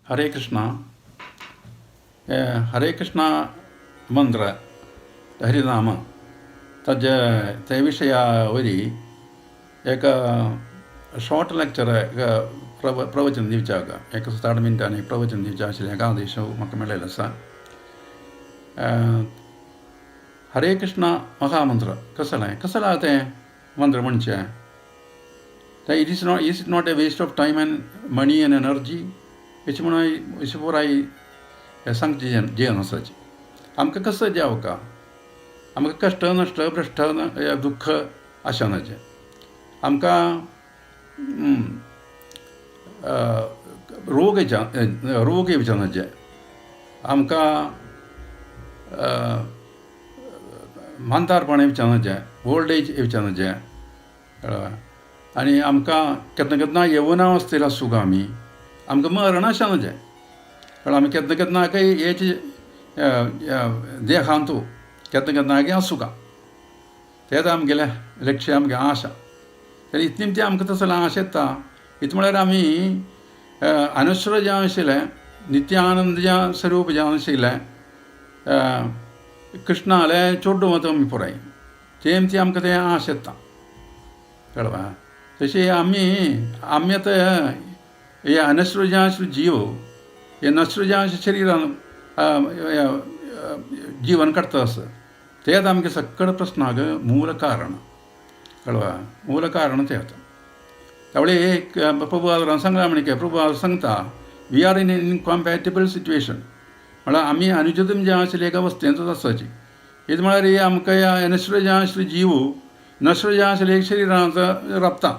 हरे कृष्णा. हरे कृष्णा मंत्र हरिनाम ताजे ते विशया वरी एक शॉर्ट लेक्चर एक प्रवचन दिवच्याक एक 60 मिनटांनी प्रवचन दिवचें आशिल्लें एका आदेश म्हाका मेळिल्लो आसा. हरे कृष्णा महामंत्र कसलें कसलें तें मंत्र म्हणचें तें it is not is it not a waste of time and money and energy अशें म्हणून अशें पुराय हें सांगचें जेवन आसाचें आमकां कसो जेवका आमकां कश्ट नश्ट भ्रश्ट दुख्ख आशनाचें आमकां रोग रोग येवचेनाचे आमकां म्हातारपण येवचेनाचें ओल्ड एज येवचेनाचें आनी आमकां केन्ना केन्ना येवना आसतली सुख आमी आमकां मरण आसनाचें कारण आमी केन्ना केन्ना हेची देहांतू केन्ना केन्ना आसूका तेंच आमगेलें लक्ष्य आमगे आशा तरी इतली ती आमकां तसो आशा येता. इत म्हळ्यार आमी अनुश्र जें आशिल्लें नित्यानंद जें स्वरूप जें आशिल्लें कृष्णालें चोड्डू वता आमी पुराय तेम ती आमकां तें आश येता कळ्ळें. तशें आमी आमी आतां हे अनश्र जीव हे नश्र शरिरान जीवन काडटा आसा तेंच आमगे सगळे प्रस्नाक मूल कारण कळ्ळें. मूल कारण तें आतां त्यावेळी एक प्रभुपाद सांगला म्हणके प्रभुपाद सांगता we are in incompatible situation म्हळ्यार आमी अनुचितम जें आशिल्लें एका अवस्थेंतच आसाची. हेच म्हळ्यार हे आमकां ह्या अनश्र जें आशिल्लें जीव नश्र जें आशिल्लें एक शरिरांत राबता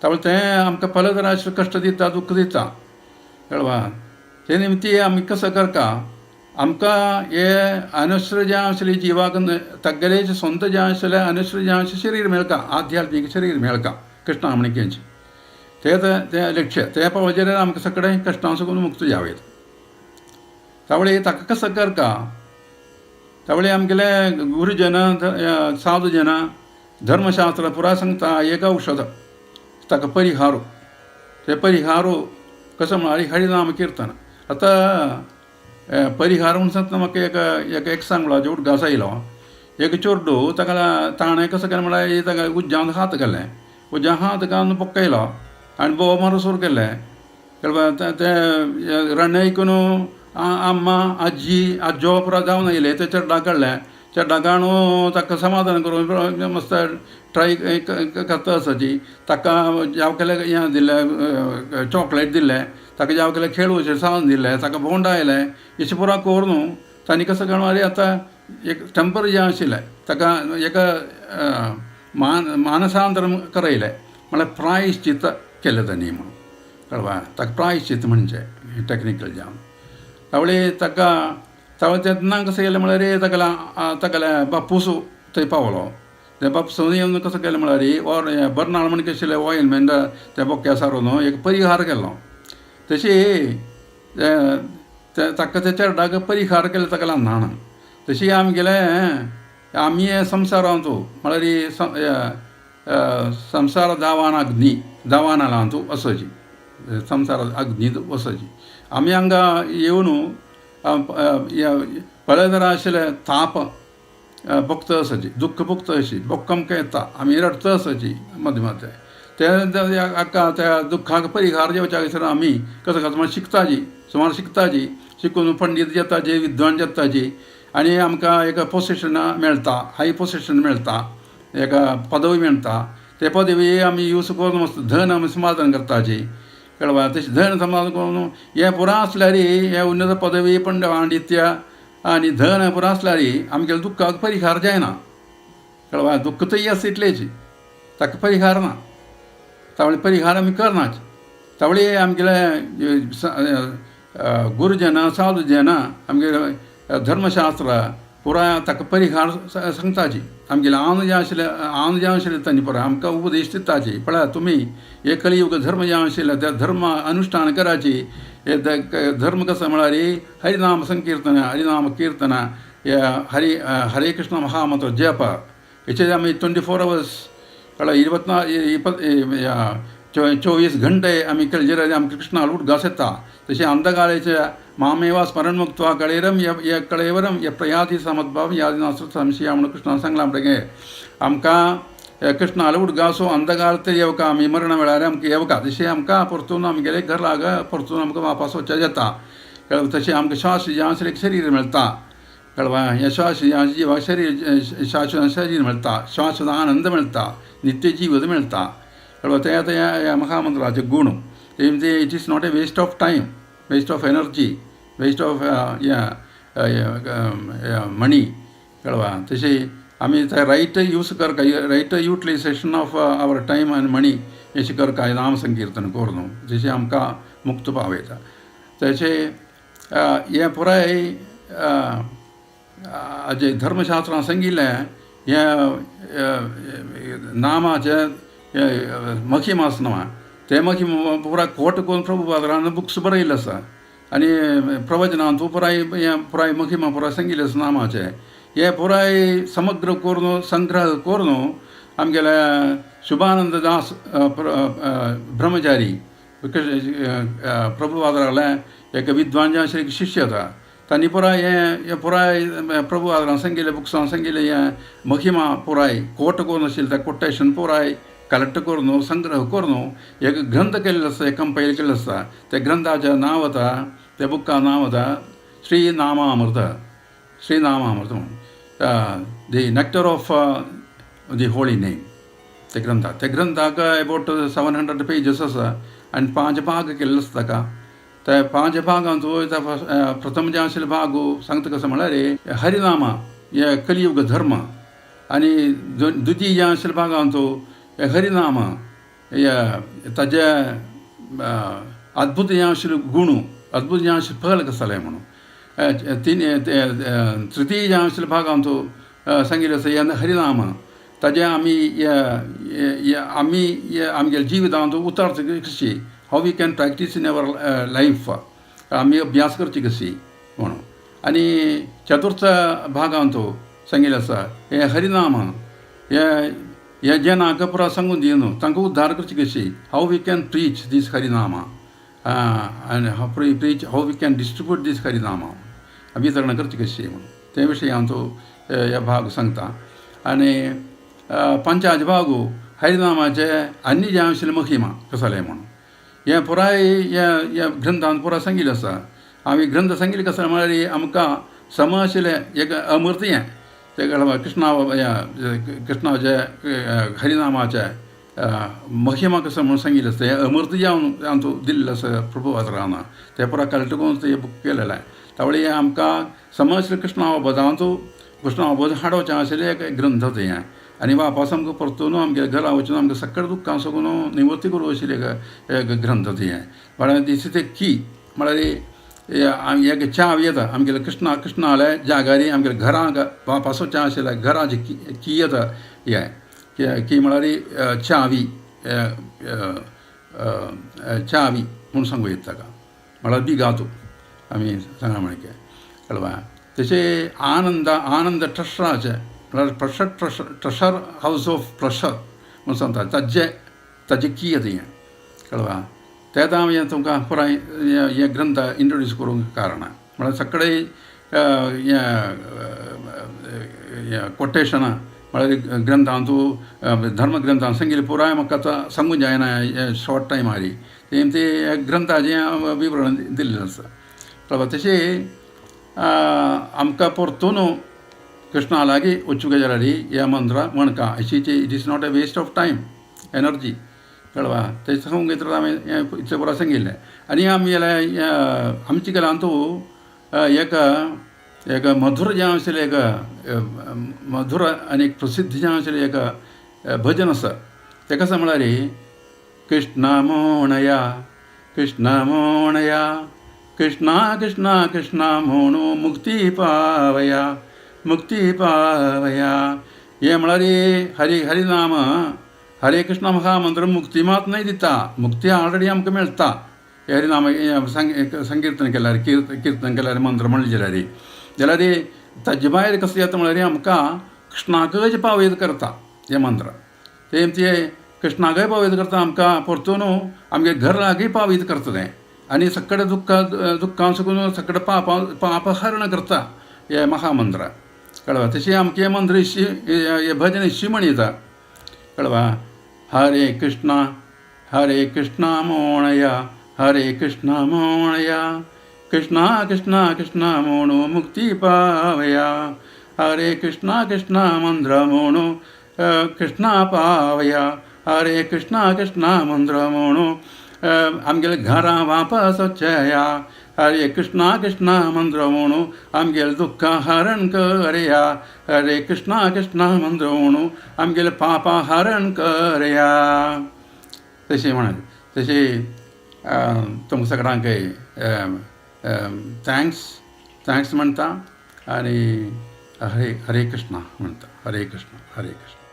त्यावेळी तें आमकां पल तराचे कश्ट दिता दुख्ख दिता कळ्ळें. ते निमती आमी कसो करता आमकां हे अनश्र जें आशिल्लें जिवाक तागेलें स्वंत जें आशिल्लें अनश्र जें आशिल्लें शरीर मेळटा आध्यात्मीक शरीर मेळटा कृष्णा म्हणकेंचें तें तें लक्ष्य तें पावचें जाल्यार आमकां सगळें कश्टां साकून मुक्त जावं येता. त्यावेळी ताका कसो करता त्यावेळी आमगेले गुरुजन साधुजन धर्मशास्त्र पुराय सांगता एक औषध ताका परिहारो ते परिहारो कसो म्हळ्यार हरिनाम किर्तन. आतां परिहार म्हूण सांगता म्हाका एक एक एक सांगलो उडगास आयलो एक चोरडू ताका ताणें कसो केलें म्हळ्यार ताका उज्जान हात घालें उज्जान हात घालून बोक्कयलो आनी बोव मारून सुरू केलें तें रडणें आयकून अम्मा आजी आजो पुरा जावन आयले ते चेड्डाक काडलें चेड्डाक काडून ताका समाधान करून मस्त ट्राय करता आसाची ताका जावं केलें हें दिलें चॉकलेट दिलें ताका जावं केलें खेळूचें सामान दिलें ताका भोंवडायलें अशें पुरा करून तांणी कसो करून आरे आतां एक टेंपर जें आशिल्लें ताका एक मानसांतरम करयलें म्हळ्यार प्रायश्चित केलें तांणी म्हणून कळ्ळें. ताका प्रायश्चित म्हणचें टॅक्निकल जावन त्यावेळी ताका त्यावेळी तेन्ना कसं केलें म्हळ्यार तागेल्या तागेल्या बापूस थंय पावलो ते बापसून येवन कसो केलें म्हळ्यार ऑर बर्नाळ म्हण आशिल्लें ऑइलमेंट त्या बोक्या सारून एक परिहार केलो तशी ताका त्या चेरडाक परिहार केलो ताका न्हाण. तशी आमगेले आमी संवसारांतू म्हळ्यार संवसार दावान अग्नी दावानलांतू वसची संवसार अग्नींत वसची आमी हांगा येवन पळय तरा आशिल्ले ताप भोगता आसाची दुख्ख भोगता अशी बोक्क आमकां येता आमी रडटा आसाची मदें मदें ते हाका त्या दुख्खाक परिहार जेवच्या खातीर आमी कसो कसो शिकताची सुमार शिकताची शिकून पंडीत जाताची विद्वान जाताची आनी आमकां एक पोजिशन मेळटा हाय पोजिशन मेळटा एक पदवी मेळटा ते पदवी आमी यूज करून मस्त धन आमी समाधान करताची कळ्ळें. तशें धन समाधान करून हें पुरा आसल्यार हें उन्नत पदवी पांडित्य आनी धन पुरा आसल्यार आमगेल्या दुख्खाक परिहार जायना कळ्ळें. दुख्ख तरी आसा इतलेच ताका परिहार ना त्यावेळी परिहार आमी करनाच. त्यावेळी आमगेले गुरुजन साधुजन आमगेले धर्मशास्त्र पुराय ताका परिहार सांगताची आमगेले आन जें आशिल्लें आन जें आशिल्लें तांणी पुराय आमकां उपदेश दिताची पळया तुमी हे कलियुग धर्म जें आशिल्लें त्या धर्म अनुश्ठान कराची हे धर्म कसो म्हळ्यार हरिनाम संकिर्तन हरिनाम किर्तन हरि हरे कृष्ण महामंत्र जप हेचेर आमी 24 आवर्स कळ्ळें. 24 घंटे आमी केले जाल्यार आमकां कृष्णा उडगास येता. तशें अंधकाळेच्या मामेवा स्मरण मुक्त्वा कळेरम य कळेवरम य प्रयाती समद्भाव यादी नासत संशया म्हणून कृष्णान सांगलां. म्हणटगीर आमकां कृष्णालो उडगासो अंधकार ते येवका, आमी मरणा वेळार आमकां येवका. तशें आमकां परतून आमगेले घराक परतून आमकां वापस वचचें जाता. तशें आमकां श्वास जे एक शरीर मेळटा, कळ्ळें? हें श्वास जिवा शरीर, शाश्वत शरीर मेळटा, शाश्वत आनंद मेळटा, नित्य जिवीत मेळटा, कळ्ळें? तें आतां ह्या महामंत्राचे गूण. ते it is not a waste of time, waste of energy, waste of money, कळ्ळें? तशें आमी ते रायट यूज करका, right utilization of our time and money अशें करका. नाम संकिर्तन करून जशें आमकां मुक्त पावयता. तशें हें पुराय हाजें धर्मशास्त्रां सांगिल्लें, हें नामाचें महिमा आसा न्हू, तें महिमा पुराय कोट करून प्रभुपादान बुक्स बरयल्ले आसा आनी प्रवचनांत पुराय हें पुराय महिमा पुराय सांगिल्लें आसा नामाचें. हें पुराय समग्र करून, संग्रह करून आमगेले शुभानंद दास ब्रह्मचारी, प्रभुपादाले एक विद्वान जे आशिल्ले शिश्य आसा, तांणी पुराय हें हें पुराय प्रभुपादान सांगिल्लें, बुक्सान सांगिल्लें हें महिमा पुराय कोट करून आशिल्लें तें कोटेशन पुराय कलेक्ट करून, संग्रह करून एक ग्रंथ केल्लो आसा, एक कंपायल केल्लो आसा. त्या ग्रंथाचें नांव आतां, त्या बुका नांव आतां श्री नामामृत, श्री नामामृत म्हणून, the nectar of the holy name. ते ग्रंथाक, त्या ग्रंथाक एबावट 700 पेजीस आसा आनी पांच भाग केल्ले आसा ताका. त्या पांच भागांत प्रथम जे आशिल्ले भाग सांगता कसो म्हळ्यार हरिनामा हे कलियुग धर्म आनी द्वितीय जे आशिल्ले भागांत हरिनाम हे ताजे अद्भुत हें आशिल्ले गूण, अद्भुत हें आशिल्लें फल कसलें जालें म्हणून. तीन तृतीय जे आशिल्ले भागांत सांगिल्लें आसा हें हरिनाम ताजें आमी आमी आमगेल्या जिवितांत उतारचे कशी, how we can practice in our life, आमी अभ्यास करची कशी म्हणून. आनी चतुर्थ भागांत सांगिल्लें आसा हें हरिनाम हें हें जेन्ना पुरा सांगून दी न्हू, तांकां उद्धार करची कशी, how we can preach this Harinama आनी how preach, how we can distribute this Harinama, वितरण करची कशी म्हणून ते विशयांत हे भाग सांगता. आनी पंचाज भाग हरिनामाचे आनी जे आशिल्ले महिमा कसले म्हणून हें पुराय ह्या ह्या ग्रंथान पुराय सांगिल्लें आसा. आमी ग्रंथ सांगिल्लें कसलें म्हळ्यार आमकां सम आशिल्लें एक अमृत हें तें कृष्णा ह्या कृष्णाचे हरिनामाचे महिमा कसो म्हणून सांगिल्लें आसा. हें अमृत जावन आमकां दिल्लें आसा प्रभुपादान, तें पुराय कलेक्ट करून तें बूक केलेलें. त्यावेळी हें आमकां समज कृष्ण अवबोधांतु कृष्ण अवबोध हाडोवचें आशिल्लें एक ग्रंथ तें. आनी वापस आमकां परतून आमगे घरा वचून आमकां सकळ दुख्खां सगून निवृत्ती करूं आशिल्लें एक ग्रंथ तें. म्हळ्यार दीस is a की, म्हळ्यार एक चावी येता आमगेले कृष्णा कृष्णाले जागारी आमगेले घरांक वापस वचचें आशिल्लें घराची की येता. हें की म्हळ्यार चावी, चावी म्हूण सांगूं येता ताका, म्हळ्यार बिगातू आमी सांगा म्हणके, कळ्ळें? तशें आनंद आनंद ट्रस्टराचें म्हळ्यार pressure treasure treasure house of pleasure म्हूण सांगता, ताजे ताजी की येता हें, कळ्ळें? तें आतां हांवें तुमकां पुराय हे ग्रंथ इंट्रोड्यूस करूंक कारण म्हळ्यार सगळे हें कोटेशनां, म्हळ्यार ग्रंथांतू धर्मग्रंथां सांगिल्लें पुराय म्हाका आतां सांगूंक जायना हे शॉर्ट टायमारी. ते ते ग्रंथाचें विवरण दिल्लें आसा, कळ्ळें? तशें आमकां परतून कृष्णा लागीं वचूंक जाल्यार हे मंत्र म्हणका अशी it is not a waste of time, energy, कळ्ळें? तें सांगूंक घेतलं हांवें हें इतलें पुराय सांगिल्लें. आनी आमगेलें आमच्या घरांतू एक एक मधुर जें आशिल्लें, एक मधुर आनी प्रसिद्ध जें आशिल्लें एक भजन आसा. तें कशें म्हळ्यार कृष्णा मोणया कृष्णा मोणया कृष्णा कृष्णा कृष्णा म्हणू मुक्ती पावया मुक्ती पावया. हें म्हळ्यार हरी हरिनाम हरे कृष्ण महामंत्र मुक्ती मात न्हय दिता, मुक्ती ऑलरेडी आमकां मेळटा हरिनाम संकिर्तन केल्यार, किर्तन केल्यार, मंत्र म्हणले जाल्यार. जाल्यार ताजे भायर कसलें येता म्हळ्यार आमकां कृष्णाकच पावयत करता हें मंत्र. तें ते कृष्णाकय पावयता करता आमकां परतून आमगे घराकय पावयता करता तें आनी सगळे दुख्खां दुख्खां सुकून सगळे पापां पाप हरण करता हे महामंत्र कळ्ळें तशें आमगे मंत्र हे भजन इशी म्हणिता कळ्ळें हरे कृष्णा हरे कृष्णा मोणया हरे कृष्णा मोणया कृष्णा कृष्णा कृष्णा म्हणू मुक्ती पावया हरे कृष्णा कृष्णा मंत्र म्हणू कृष्णा पावया हरे कृष्णा कृष्णा मंत्र म्हणू आमगेले घरा वापस वचया हरे कृष्णा कृष्णा मंत्र म्हणू आमगेले दुःख हरण करया हरे कृष्णा कृष्णा मंत्र म्हणू आमगेले पापां हरण करया. तशें म्हण तशें तुमकां सगळ्यांकय thanks thanks म्हणटा आनी हरे हरे कृष्णा म्हणटा हरे कृष्णा हरे कृष्णा.